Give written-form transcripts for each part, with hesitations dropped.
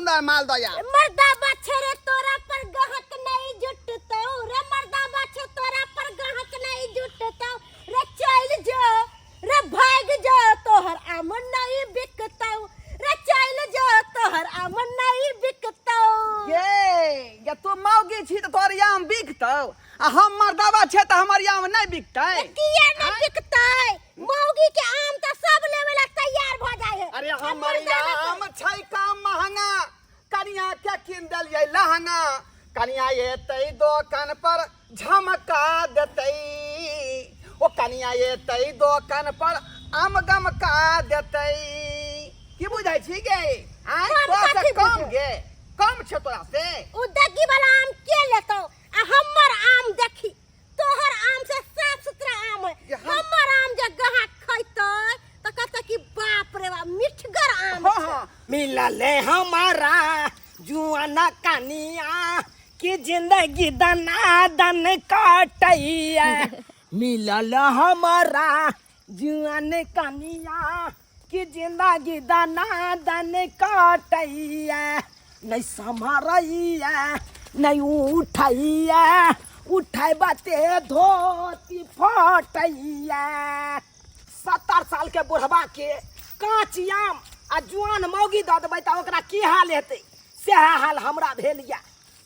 सुंदर मालदह आम। मर्दा बाछे रे तोरा पर गहक नहीं जुटतौ रे, मर्दा बाछे तोरा पर गहक नहीं जुटतौ रे, चल जो रे भाग जो तोहर आम नहीं बिकतौ रे, चल जो तोहर आम नहीं बिकतौ। ये या तू मौगी छी तऽ तोहर आम बिकतौ आ हम मर्दाबा छै तऽ हमर आम नहि बिकतै? किया नहीं बिकतै? मौगी के आम तऽ सब लेवे ला तैयार भ जाय है। अरे आ हमर मर्दाबा के- आम छै का महंगा, कनिया के कीन देलियै लहंगा, कनिया एतै दोकान पर झमका देतै, ओ कनिया एतै दोकान पर आम गमका देतै। की बुझै छी गे? आँय, हम तोरा से कथी कम बुझबै? गे कम छै तोरा से? उ दग्गी वाला आम के लेतौ? आ हमर आम देखी, तोहर आम से साफ सुथरा आम है। जे हम- हमर आम जे गहाक खैतै तऽ कहतै कि बाप रे बाप, मिठगर आम हाँ छै। हाँ। मिलल हमारा जुआना कनिया कि जिंदगी दना दन काटैया, मिलल हमारा जुआन कनिया कि जिंदगी दना दन काटैया, नहीं सम्हरैया नहीं उठैया, उठै बाते धोती फटैया। 70 साल के बुढ़बा के काँच आम आ जुआन मौगी दऽ देबै तऽ ओकरा की हाल हेतै? सएह हाल हमरा भेल यऽ।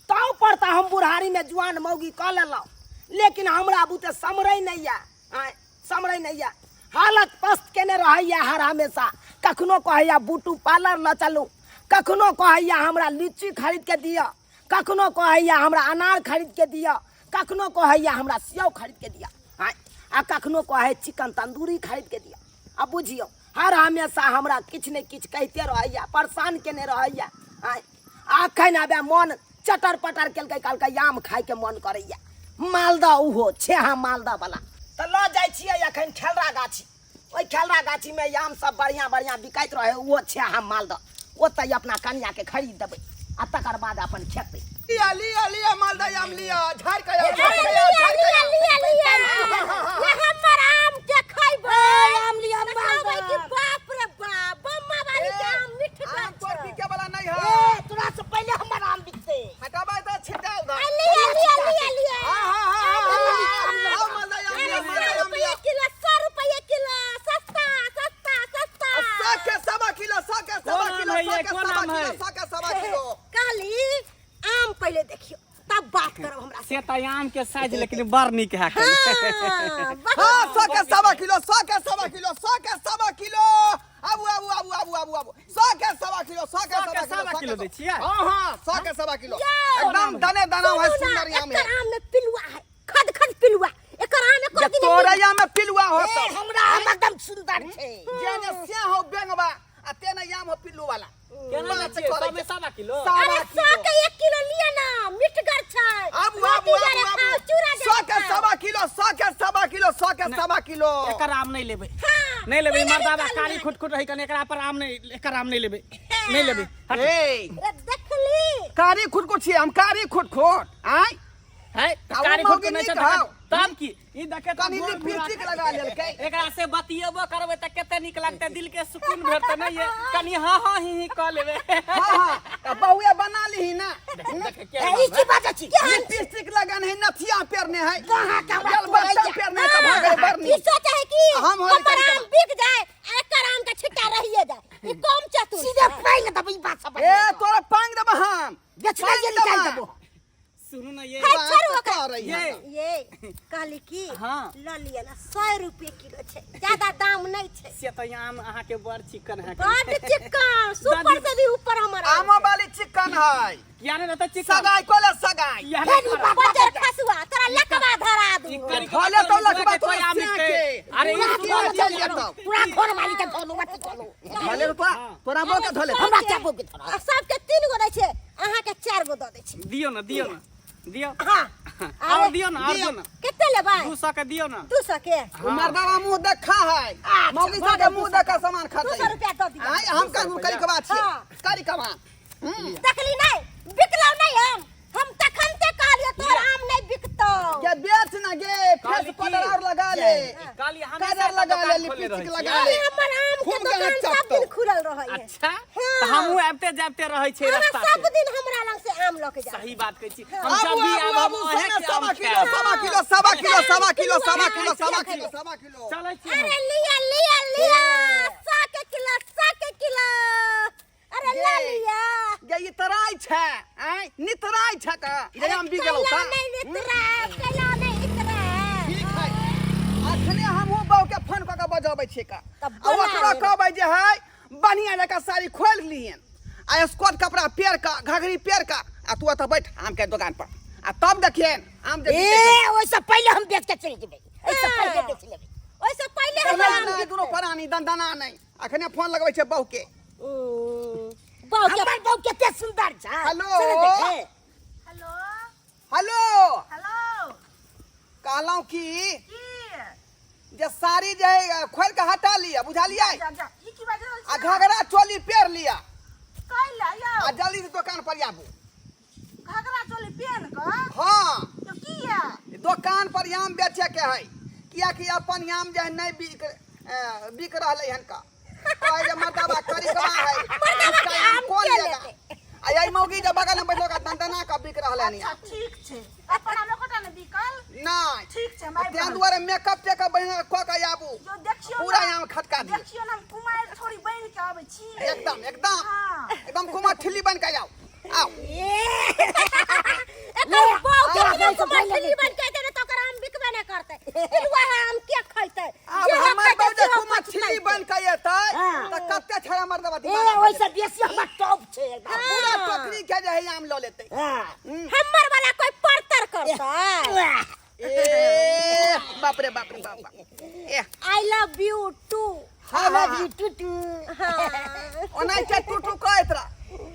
ताऊ पर तऽ हम बुढ़ारीमे जुआन मौगी कऽ लेलहुँ, लेकिन हमरा बुते सम्हरै नहि यऽ। आँय, सम्हरै नहि यऽ। हालत पस्त केने रहैया हर हमेशा। कखनो कहैया बूटू पार्लर लऽ चलू, कखनो कहैया हमरा लीची खरीद के दिअ, कखनो कहैया हमरा अनार खरीद के दिअ, कखनो कहैया हमरा सेव खरीद के दिअ, आँय, आ कखनो कहै चिकन तंदूरी खरीद के दिअ। आ बुझियौ, हर हमेशा हमरा किछु ने किछु कहिते रहैया, परेशान केने रहैया। आँय, अखन आबे मन चटर पटर केलकै, कहलकै आम खाइके मन करैया, मालदह, उहो छेहा मालदह वाला। तऽ लऽ जाइ छियै अखन खेलरा गाछी, ओहि खेलरा गाछीमे आम सब बढ़िआँ बढ़िआँ बिकाइत रहै, उहो छेहा मालदह, ओतहि अपना कनियाके खरीद देबै आ तकर बाद अपन खेतै। लिया लिया लिया मालदह आम लिया, झाड़ के आओ, झाड़ अरे के आओ, लिया झाड़ के लिया आओ। लिया लिया ले हमर आम के खैबै, आम लिया, तऽ कहबै कि मालदह। बाप रे बाप, बम्मा वाली के आम मिठगर आम तोर छै। बिके वाला नहीं है। ए, तोरा से पहले हमर आम बिकतै। हटाबै तऽ छिटा उधर। आ लिया लिया लिया लिया। हाँ हाँ हाँ हाँ हाँ, आओ मालदह आम अरे लिया, 100 मालदह आम रुपया लिया। किलो, 100 रुपया किलो, सस्ता सस्ता सस्ता। 100 के सवा किलो, 100 के सवा कोन आम किलो, है 100 ये? के कोन सवा आम किलो, है? 100 के सवा किलो। कहली आम पहले देखियो तब बात करब हमरा से। से तऽ आम के साइज लेकिन बड़ नीक है। हाँ, बहुत। हाँ, 100 के सवा किलो, 100 के सवा किलो, 100 के सवा किलो। आबू आबू आबू आबू आबू आबू, 100 के सवा किलो, 100 के 100 के सवा किलो, सवा 100 किलो के दै छियै? हाँ हाँ, 100 के सवा किलो। यौ। एकदम दने दाना है, सुनू ना, सुंदर आम है। एकर आम में पिलुआ है, खद खद पिलुआ, एकर आम एको जे दिन तोरा नहीं। आम में पिलुआ होतो। ए, हमरा आम एकदम सुंदर छै। जेने से हो बेंगवा आ तेने आम हो पिल्लू वाला। केना दै छियै? बात 100 में सवा किलो? सवा अरे 100 किलो। के 1 किलो लिअ ना, मिठगर छै। आबू रोटी आबू जरे आबू खाओ, आबू, चूड़ा 100 जरे के खाओ। सवा किलो, 100 के सवा किलो, 100 के सवा किलो। एकर आम नहीं लेबै, हाँ, नहीं लेबै। पहिले मर्दाबा निकालू कारी ना। खुट खुट रही कने, एकरा पर आम नहीं, एकर आम नहीं लेबै, नहीं लेबै, हट। ए रे देखली कारी खुटखुट छियै हम, कारी खुटखुट आँय है आ ओ कारी मौगी खुट नहीं नीक छै हौ। तब की ई देखे तऽ कनी मोर लिपस्टिक मुरा लगा लेलकै। एकरा से बतियेबो करबै तऽ कते नीक लगतै, दिल के सुकून भेटतै। नहीं ये कनी हाँ हाँ ही ही कऽ लेबै। हाँ हाँ, तऽ बहुए बना लीही ना। देखे के ए, ई की बाजै छी? लिपस्टिक लगन है, नथिया पेरने है, कहाँ के हमरा जल बच्चा तोड़ैया? पेरने है, तऽ भऽ गेलै बड़ ई नीक। सोचे है कि हम होली हमर करी आम बिक जाए आ एकर आम के छिट्टा रहिए जाए, ई कम चतुर सीधे छै। पानि देबै ई बात सब। ए तोरा पांग देबऽ हम, बेचना ये निकालि देबो। सुनू ना ये है, छोड़ू बात ओकरा। कऽ रही है। ये कहली की हाँ। ल लिअ ना, 100 रुपये किलो छै, ज्यादा दाम नहीं छै। से तऽ आम अहाँके बड़ चिकन है। बड चिकन, सुपर से भी ऊपर हमर आम आमो वाली चिकन है। किया नहीं रहता चिकन? सगाई कोले सगाई। किया नहीं फेर ई रहता? बात बजर खसुआ तोरा लकवा धरा दू। चिकन धोले तो लकवा कोई तोरा आम से बिकतै। के। अरे ई पूरा सुबह चल चल जेतौ। पूरा घर वाली के धोलू, मत धोलू। धोले तोरा, तोरा बो के धोले। हमरा क्या बोके तोरा? आ सबके 3 गो दै छै, अहाँके 4 गो दऽ दै छी। दियौ ना, दियौ ना, दियौ। हाँ। और दियौ ना, और दियौ ना। कते लेबै? 200 के दियौ ना। 200 के। मर्दावा मुंह देखा है, मौगी सब के मुंह देखा सामान खाते। 200 रुपया दऽ दियौ। आय हम कहू करी के बात छियै, हाँ। करी के बात। देखली नहीं, बिकलौ नहीं हम। हम तखन ते कहलियो तोर आम नहीं बिकतौ। के बेच ना गे, फेस काली की? पाउडर और लगा ले, काली हमेशा काजर लगा ले, दुकान खोलले लिपस्टिक रहै लगा छियै। ले। अरे हमर आम के खूब दुकान गहक सब चपतौ। दिन खुलल रहै है। अच्छा, हाँ। तऽ हमहूँ आबिते जाबिते रहै छियै अहाँ रास्ता सब से। दिन हमरा लग से आम लऽ के जाउ। सही बात कहै छी। हम आबू जब भी आबू आब हम आबू अहें सना के सवा आम किलो खायब। सवा किलो सवा किलो सवा किलो सवा किलो सवा किलो सवा किलो। चलै छी हम। अरे लिया लिया लिया, 100 के किलो, 100 के किलो। अरे ला गे। लिया। गे ई तराइ छै आँय नितराइ छै का जे आम बिक गेलौ कैला का। नहीं इतरा, कैला नहीं इतरा। ठीक है, अखने हमहूँ बहू के फोन कऽ के बजबै छियै का। तब आ बोला ओकरो लेबै। कहबै जे है बढ़िया जकाँ साड़ी खोलि लिहन आ स्कर्ट कपड़ा पेर कऽ घघरी पेर कऽ आ तू ओतऽ बैठ आम के दोकान पर आ तब देखियन आम जे ए बिकै छै। ओहिसँ पहिले हम बेच के चलि जेबै, एहिसँ पहिले बेच लेबै। ओहिसँ पहिले हमरा दंदना आम नहि, बिकतै। दुनू प्राणी दंदना नहि। अखने फोन लगबै छै बहू के। बहू के। हमर बहू कते सुंदर छै। हेलो। से ने देखे। हेलो। हेलो। हेलो। कहलहुँ की की? जे साड़ी जे है खोल के हटा लिअ, बुझलियै? जा जा, ई की बाजि रहल आ छी? घघरा चोली पेर लिअ। कैला यौ? आ जल्दी से दोकान पर आबू। घघरा चोली पेन कऽ? हाँ। तो की है? दोकान पर आम बेचे के है, कियाकि अपन आम जे है नहीं बिक रहलै हन का। कहै जे मर्दाबा करिकवा है, मर्दाबा के इसका आम आम कौन के लेगा? लेतै? आ यही मौगी जे बगल में बैठल ओकरा दंदना के बिक रहलै हन। अच्छा ठीक छै, अपन आम एकोटा नहि बिकल? नहीं। ठीक छै, हम आबि तें रहल। दुआरे मेकअप टेकअप बढ़िया कऽ के आबू। जो देखियौ पूरा ने, आम खटका दियौ। देखियौ ने, हम कुमारि छोरी बनि के अबै छी। एकदम एकदम। हाँ। एकदम कुमार ठिल्ली बन के आउ आउ। एकर बहू के हाँ, बिना ओहिसँ कुमार पहिले ठिल्ली बन के एतै ने तऽ ओकर आम बिकबे नहि करतै। पिलुआ है आम के खैतै? आब जे हमर खैतै बहू जे सेहो कुमार ठिल्ली पछतैतै। बन के एतै हाँ। तऽ कते छड़ा मर्दबा ए दीवाना भऽ ओहिसँ बेसी हमर टॉप छै एकदम। जेतै। पूरा टोकरी के जे है आम लऽ लेतै। हाँ। हमर वाला कोई परतर करतै? ए बाप रे बाप रे बाप बाप। ए I love you to. हाँ, लव हाँ। You to to. ओनाहिते टू टू कहैत रह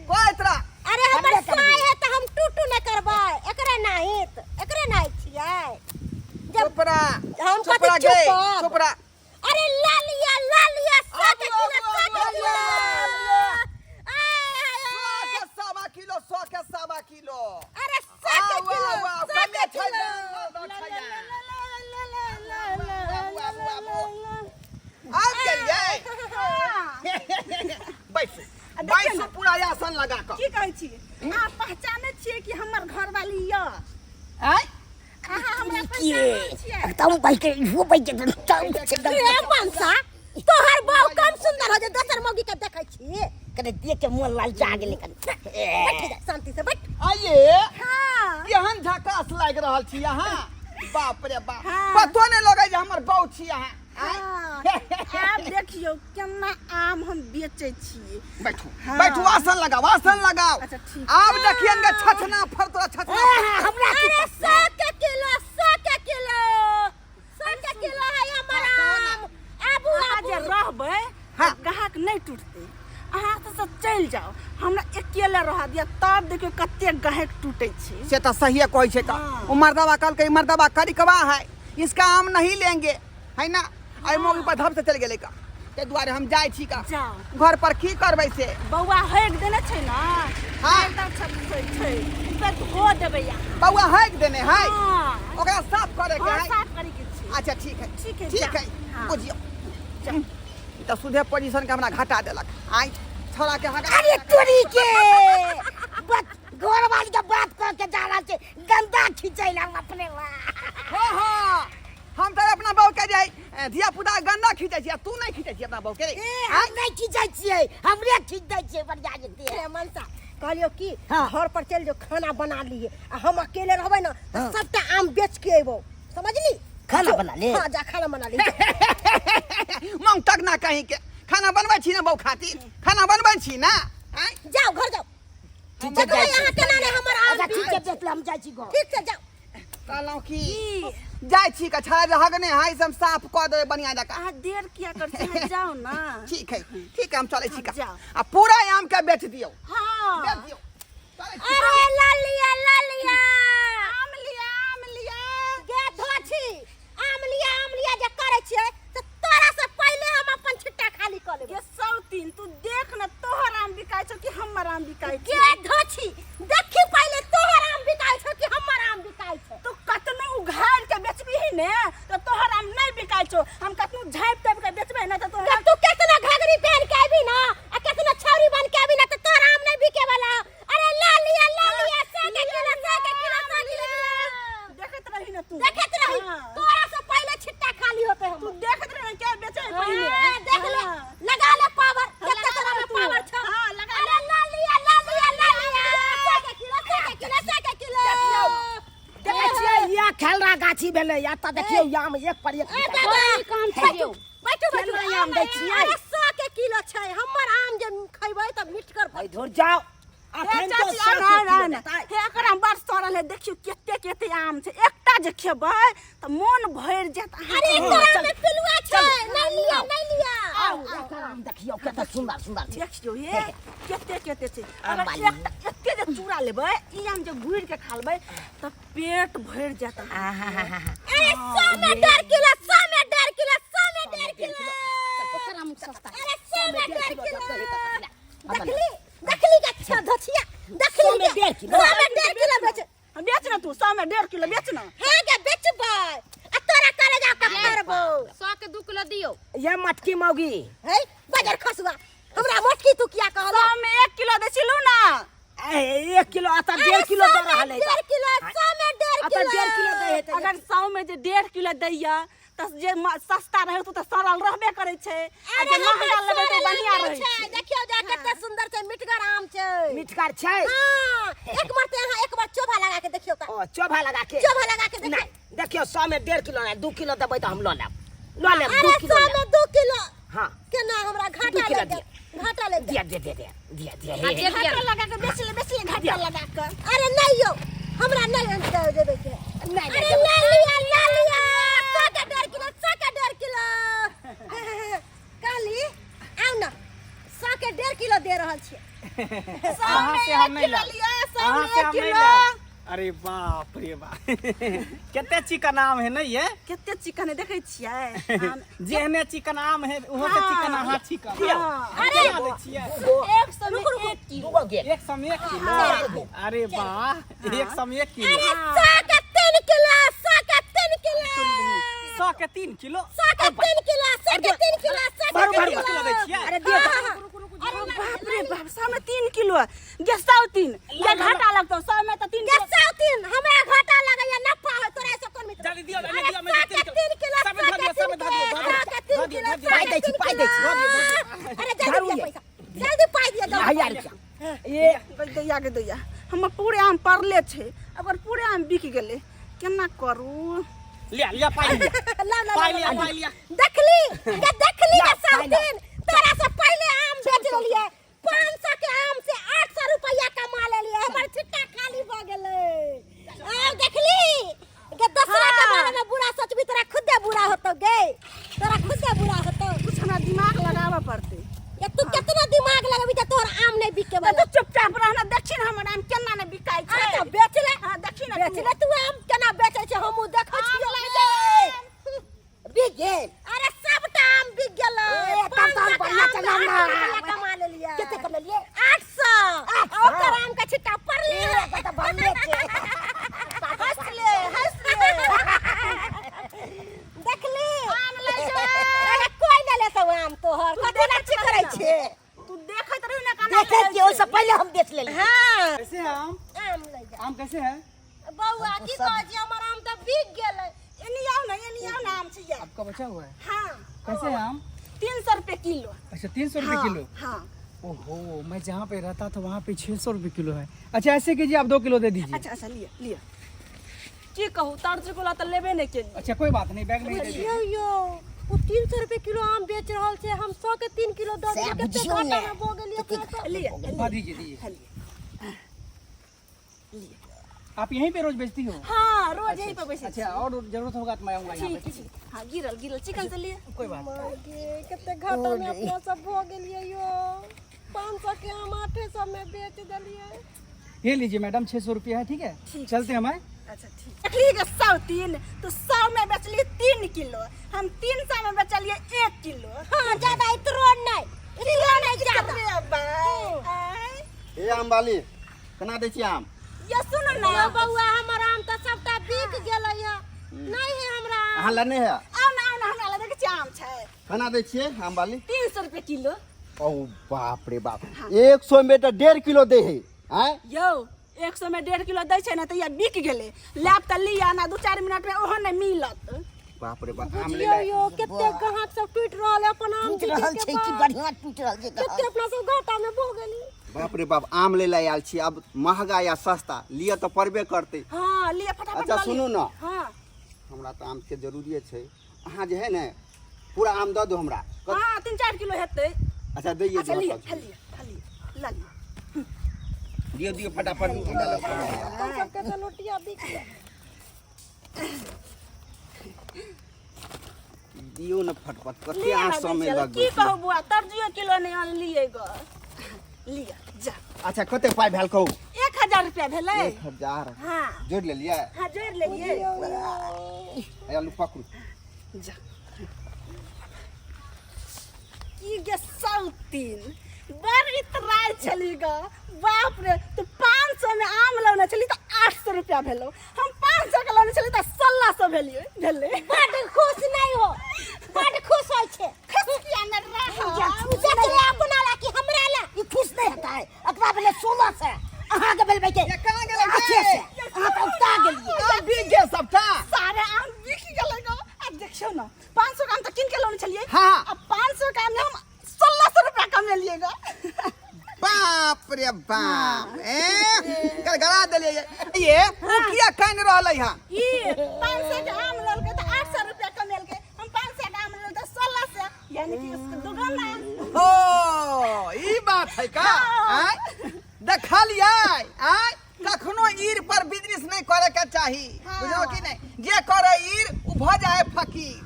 कहैत रह। अरे हमर हमरे करबै। साय है तऽ हम टू टू नहि करबै, एकरे नाहित एकरे नाहित छियै जब चुप रह। हम चुप कथी रह गे। चुपब? चुप रह। अरे ला लिया ला लिया, 100 के आबू, किलो, आबू, 100 के आबू, किलो। आबू, आय, आय, सौ आय। के सवा किलो, 100 के सवा किलो। अरे 100 के आउ, किलो, आउ, आउ, 100 के कमे छै किलो। दाम, दऽ छै दाम। आबू, आबू, आबू। आबि गेलियै? बैसू बैसू, पूरा आसन लगा कऽ। की कहै छी, अहाँ पहचानै छियै कि हमर घरवाली यऽ? आँय? अहाँ हमरा के पहचानै छियै? एकदम बैठ के इहो बैठ के एकदम टॉप छै एकदम। रे मनसा, तोहर बहू कम सुंदर हो जे दोसर मौगी के देखै छी? कने देख के मोन ललचा गेलै कने। बैठ जा शांति से बैठ। आइए। हाँ। केहन झकास लागि रहल छी अहाँ, बाप रे बाप। हाँ। पतो नहि लगै जे हमर बहू छी अहाँ। आँय? हाँ। आब देखियौ केना आम हम बेचै छियै। बैठू। हाँ। बैठू, आसन लगाओ आसन लगाओ। अच्छा, ठीक। आब देखियन गे छछना फर तोरा छछना। हमरा की अरे 100 के किलो, 100 के किलो, 100 के किलो है हमर आम। आबू। अहाँ जे आबू। रहबै हाँ। ग्राहक नहि टूटतै। अहाँ तऽ चलि जाउ, हमरा अकेले रह दिअ, तब देखियौ कते ग्राहक टूटै छै। से तऽ सहिए कहै छै तऽ। हाँ। ओ मर्दबा कहलकै मर्दबा करिकवा है, इसका आम नहीं लेंगे, है ना? एहि मौगी पर धब से चलि गेलै का, ताहि दुआरे हम जाइ छी का। जाउ। घर पर की करबै से? बौआ हगि देने छै ने? हाँ। एकदम सब छै छै ओकरा धो देबै अहाँ। बौआ हगि देने है? हाँ। ओकरा साफ करे के हाँ, है। साफ करे के छै। अच्छा ठीक है। ठीक है, ठीक जा। है। हाँ। बुझियौ ई तऽ सुधे पोजीशन के हमरा घटा देलक आइ छौड़ा के हगा। अरे तोरी के बस घर वाली के बात कह के जा रहल छै, गंदा खींचै ला अपने ला। हाँ हाँ, हम तऽ अपना बहू के जे धिया पुता गंदा खींचै छी आ तू नहि खींचै छी अपना बहू के? ए हम नहि खींचै छियै, हमरे खींच दै छियै बढ़िया जते। रे मनसा, कहलियौ कि हाँ। घर पर चलि जो, खाना बना लिए आ हम अकेले रहबै ने तऽ हाँ। सबटा आम बेच के अयबौ, समझली? खाना जो, बना ले। हाँ जा, खाना बना ले। मांग तक ना कहीं के खाना बनबै छी ने, बहू खातिर खाना बनबै छी ना? आँय? जाओ घर जाओ। ठीक छै, देखबै जाइ छी। अहाँ केना ने हमर आम अच्छा ठीक बिकै। छै, बेच ले, हम जाइ छी घर। ठीक छै, जाओ। कहलहुँ की की? जाइ छी का, छड़ा जे हगने है से हम साफ कऽ देबै बढ़िया जकाँ। अहाँ देर किया करै छी, अहाँ जाउ ने। ठीक है ठीक है, हम चलै छी का। जाओ। आ पूरा आम के बेच दियौ। हाँ। बेच दियौ, चलै छी। अरे ला लिया ला लिया। आम लिया आम लिया। गे धोछी, आम लिया आम लिया जे करै छियै तऽ तोरा से पहिले हम अपन छिट्टा खाली कऽ लेबै। गे सौतीन, तू देख ने तोहर आम बिकाइ छौ कि हमर आम बिकाइ गे छै। धोछी, देखी पहिले तोहर आम बिकाइ छौ कि हमर आम बिकाइ छै। तू कतनो उघाड़ के बेचबीही ने तऽ तोहर आम नहि बिकाइ छौ, हम कतनो झाँपि तापि के बेचबै ने तऽ तोहर तू केतना घघरी पहन के आबी ना आ केतना छौरी बन के आबी ना तऽ भेलै। एतऽ देखियौ आम एक पर एक ए बिकाइ दादा छै। काम छै यौ, बैठू बैठू। केना आम दै छियै? अरे 100 के किलो छै हमर आम, जे खैबै तऽ मिठगर। है धुर जाओ, हे अखन तो चाची, 100 आउ के ने, आउ किलो ने। देतै। हे एकर आम बड़ सड़ल है, देखियौ कते कते आम छै। एकटा जे खेबै तऽ मोन भरि जायत अरे अहाँके। एकरा में पिलुआ छै, नहीं लिया, नहीं लिया। आउ, एकर आम देखियौ कते सुंदर सुंदर छै। देखियौ हे कते कते छै। आम अगर वाली। एकटा एते जे चूड़ा लेबै, ई आम जे घुरि के खा लेबै तऽ पेट भरि जायत अहाँके। अरे 100 में 1.5 किलो, 100 में 1.5 किलो, 100 में 1.5 किलो। ओकर आम सस्ता। अरे 100 में 1.5 किलो किलो। देखली। देखली देखली के अच्छा धछिया, देखली 100 में के 1.5 किलो। 100 में 1.5 किलो बेच। बेच ने तू, 100 में 1.5 किलो बेच ने। हां के बेचबै आ तोरा करे जा के करबो। 100 के 2 किलो दियौ। ये मटकी मौगी हे बाजार खसुआ, हमरा मोटकी तू किया कहला? 100 में 1 किलो दै छिलू ना। ए, 1 किलो अतः 1.5 किलो दऽ रहल है। 1.5 किलो, 100 में 1.5 अतः किलो। 1.5 किलो दै है तऽ अगर 100 में जे 1.5 किलो दैया तऽ जे सस्ता रहै तऽ सड़ल रहबे करै छै, आ अरे जे महंगा हमर लेबै तऽ सड़ल बढ़िया आम रहै छै। छै। देखियौ जा कते सुंदर छै, मिठगर आम छै। मिठगर छै। हाँ, एक बार तऽ अहाँ एक बार चोभा लगा के देखियौ तऽ। ओ चोभा लगा के? चोभा लगा के देखियौ। नहीं, देखियौ 100 में 1.5 किलो नहीं, 2 किलो देबै तऽ हम लऽ लेब, लऽ लेब 2 अरे किलो 100 लेब। में 2 किलो? हाँ। केना हमरा 2 घाटा किलो लागि जायत, घाटा लागि दिया जायत। दिया दिया दिया दिया दिया आ हे दे दिया। घाटा लगा के बेच ले, बेच ले घाटा लगा के। अरे नहीं यौ, हमरा नहीं अंत देबै के। नहीं, अरे नहीं। ले लिया, ले लिया, 100 के 1.5 किलो, 100 के 1.5 किलो। कहली आउ ने, 100 के 1.5 किलो दे रहल छियै। 100 अहाँ में से हम 1 नहीं किलो लेब। लिअ, 100 अहाँ में से 1 हम नहीं किलो। लेब। अरे बाप रे बाप, कते चिकन आम है नहीं ये? कते चिकन है देखै छियै आम। जेहने चिकन आम है ओहो से चिकन अहाँ चिकन। हाँ। अरे दै छियै? 100 में 1 किलो। दूगो गेल। 100 में 1 किलो? अरे वाह, 100 में 1 किलो। अरे 100 के 3 किलो, 100 के 3 किलो। 100 के 3 किलो? 100 के 3 किलो, 100 के 3 किलो, 100 के भरू, 3 भरू, किलो। किलो दै छियै? अरे दियौ तऽ। अरे बाप रे बाप, 100 में 3 किलो गे, 100 3 गे, घाटा लगतौ 100 में तऽ 3 गे 100 3, हमरा घाटा लगैया, नफा है तोरा से कोन मित्र? जल्दी दियौ, जल्दी अरे दियौ, 100 के 3 किलो, सब 100 धऽ के दियौ, सब 3 धऽ दियौ, किलो, धऽ 100 के 3 दियौ, किलो, धऽ दियौ। 100 पाइ के दै छी, 3 पाइ दै छी। किलो। अरे जल्दी झाड़ू दिया ये। पैसा, जल्दी पाइ दिया, जल्दी। हजार रुपया ये। दैया के दैया, हमर पूरे आम पड़ले छै, अगर पूरे आम बिक गेलै केना करू? लिया लिया, पाइ लिया। ला ला। पाइ लिया, पाइ लिया। देखली के देखली के ला, 100 पाइ ला। दिन तोरा से पहले आम बेच लेलिए, 500 के आम से 800 रुपया कमा लेलिए, हमर छिट्टा खाली भ गेलै। आब देखली के दोसरा के बारे में बुरा सोचबी, तोरा खुदे बुरा होतौ गे, तोरा खुदे बुरा होतौ। कुछ हमरा दिमाग लगाबऽ पड़तै। ये तू केतना दिमाग लगबी त तोहर आम नहीं बिके तऽ वाला। तू चुपचाप रहना, देखी ने हमर आम केना ने बिकाइ आ छै। तऽ बेच ले। हाँ, देखी ने बेच तू। ले तू आम, केना बेचै छै हमहूँ देखै छियौ। बिक गेल? अरे सबटा आम बिक गेलै। ए, तब तऽ हम 500 के बढ़िआँ आम चलल से ना। 800 रुपया कमा लेलियै। कते कमेलियै? 800। 800? आ ओकर आम के छिट्टा पड़ले। ए, तऽ बढ़ले छै। हँस ले, हँस ले। देखली आम लै जो। अरे कोई नहि लेतौ आम तोहर, तू कथी देखैत छी करै रही ना। छे? तू देखैत रही ने केना देखै लै छियै, ओहिसँ छै। पहिले हम बेच लेलियै। हाँ। कैसे है आम? आम लै जा। आम कैसे है? बौआ, की कहै छी, हमर आम तऽ बिक गेलै। एनी आउ ने, एनी आउ ने, आम छै। आपका बचा हुआ है? हाँ। कैसे है आम? 300 रुपये किलो। अच्छा, 300 रुपये हाँ, किलो? हाँ। ओहो, मैं जहाँ पे रहता था वहाँ पे 600 रुपये किलो है। अच्छा, ऐसे कीजिए, आप 2 किलो दे दीजिए। अच्छा अच्छा, लिअ लिअ। की कहू, तर्ज गोला तऽ लेबे नहि केलियै। अच्छा, कोई बात नहीं, बैग में ही दे दीजिए। यौ यौ, ओ 300 रुपए किलो आम बेच रहल छै, हम 100 के 3 किलो दऽ सएह देलियै, कते बुझियौ घाटा ने। मे भऽ गेलियै अपना सब। लिअ। हाँ, दीजिए दीजिए। लिअ। आप यहीं पे रोज बेचती हो? हाँ, रोज यहीं पे बैसै। अच्छा, और जरूरत होगा तो मैं आऊंगा यहाँ ठीक पे। ठीक। हाँ, गिरल गिरल चिकन से लिअ। कोई बात नहीं। माय गे, कते घाटा मे अपना सब भऽ गेलियै यौ, 500 के आम 800 मे बेच देलियै। ये लीजिए मैडम, 600 रुपया है। ठीक है, ठीक। चलते हैं हमारे। अच्छा ठीक। देखली गे 100 3, तू 100 में बेचली 3 किलो, हम 300 में बेचलियै 1 किलो। हाँ, ज्यादा इतरो नहि, इतरो नहि ज्यादा। अरे बाय आय। ए आम वाली, केना दै छियै आम? ये सुन ने यौ बौआ, हमर आम तऽ सबटा बिक गेलै यऽ, नहि है हमरा आम। अहाँ लए नहि है? आउ ने, आउ ने, हमरा लग देखै छियै आम छै। केना दै छियै आम वाली? 300 रुपये किलो। ओ बाप रे बाप, 100 में तऽ 1.5 किलो दै है आँय? यौ, 100 में 1.5 किलो दै छै ने, तऽ या बिक गेलै, लेब तऽ लिअ ना, 2-4 मिनट में ओहो नहि मिलत। बाप रे बाप, आम ले बुझियौ यौ, कते ग्राहक सब टूटि रहल है अपन आम टूटि रहल जीते छै के कि बाद। बढ़िआँ टूटि रहल छै। कते अपना सब घाटा में भऽ गेली। बाप रे बाप, आम ले लए आयल छी, अब महगा या सस्ता लिअ तऽ पड़बे करतै। हाँ, लिअ फटाफट। अच्छा, लऽ लिअ। सुनू ने। हाँ। हमरा तऽ आमके जरूरिए छै। अहाँ जे है ने पूरा आम दऽ दू हमरा। हाँ, 3-4 किलो हेतै। अच्छा, दैए अच्छा दियौ। लिअ, लिअ, लिअ, लऽ लिअ। दियौ दियौ फटाफट, हमरा लग समय है। अपन सबके तऽ लोटिया बिक गेल। दियौ ने फटफट, कते लिअ अहाँ ने, समय दै छियै। लगबै की छी? कहू बुआ, तरजुओ किलो नहि अनलियै ग। लिअ, जा। अच्छा, कते पाइ भेल कहू? 1000 रुपया भेलै। 1000? हाँ। जोड़ि लेलियै? हाँ, जोड़ि लेलियै। हैया लू, पकड़ू। जा। की गे सौतीन, बड़ इतराइ छली ग। बाप रे, तू 500 में आम लौने छली तऽ 800 रुपया भेलौ, हम 500 के लौने छली तऽ 1600 भेलियै भेलै। बड खुश नहीं हो, बड खुश होइ छै। खुश किया नहि रहब? जकरे अपना ला कि हमरा ला। ई खुश नहीं होता है। अकरा भेलै 1600, अहाँके भेल के ये कहाँ गेलै? आठे सए। अहाँ तऽ उगता गेलियै। आम बिक गेल सबटा? सारे आम बिक गेलै ग। आ देखियौ ने, 500 के आम तऽ कीन के लौने छलियै। हाँ। आ 500 के आम में हम 1600 रुपया कमेलियै ग। बाप रे बाप, ए गड़गड़ा देलियै ये। ओ किया कानि रहलै हन? ई 500 के आम लेलकै तऽ 800 रुपया कमेलकै, हम 500 के आम लेलकै तऽ 1600, यानी कि उसके दुगुना। हो, ई बात है का? आँय देखलियै? आँय, कखनो ईर पर बिजनेस नहि करे के चाही, बुझलो कि नहि? जे करे ईर ओ भऽ जाए फकीर।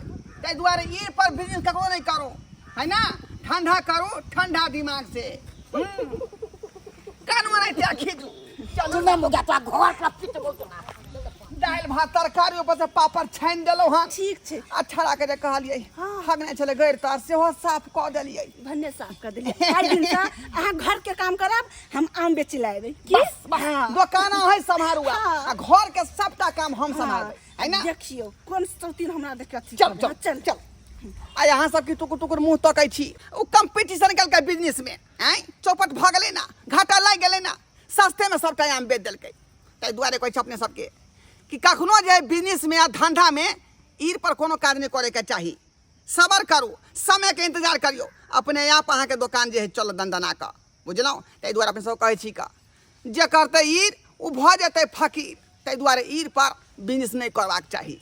ताहि दुआरे ईर पर बिजनेस ककरो नहि करू, है ना? ठंडा करू, ठंडा दिमाग से। कान मनाइते खींचू, चलू। सुनम हो गया तो घर पर पिटबो तोरा। दालि भात तरकारी, ऊपर से पापड़ छानि देलहुँ हन। ठीक छै। आ छड़ा के जे कहलियै हगने छलै गैर तार, सेहो साफ कऽ देलियै। भन्ने साफ कर देलियै। आइ दिन से अहाँ घर के काम करब, हम आम बेची लाएबै की? बस बस। हाँ। दोकान अहाँ सम्हारू हाँ। आ घर के सबटा काम हम सम्हारबै, है ना? देखियौ कोन सौतीन हमरा देख अथी चल। करबै। चल। हाँ, चल। चल। आ यहाँ सबके टुकुर टुकुर मुँह तकै छी। ओ कंपटीशन केलकै बिजनेस में, आँय चौपट भऽ गेलै ना, घाटा लागि गेलै ना, सस्ते में सबटा आम बेच देलकै। ताहि दुआरे कहै छै अपने सबके कि कखनो जे बिजनेस में आ धंधा में ईर पर कोनो काज नहि करैके चाही। सबर करू, समयके इंतजार करियौ, अपने आप अहाँके दोकान जे है चलत दनदना कऽ, बुझलहुँ? ताहि दुआरे अपने सब कहै छी कऽ जे करतै ईर ओ भऽ जेतै फकीर। ताहि दुआरे ईर पर बिजनेस नहि करबाक चाही।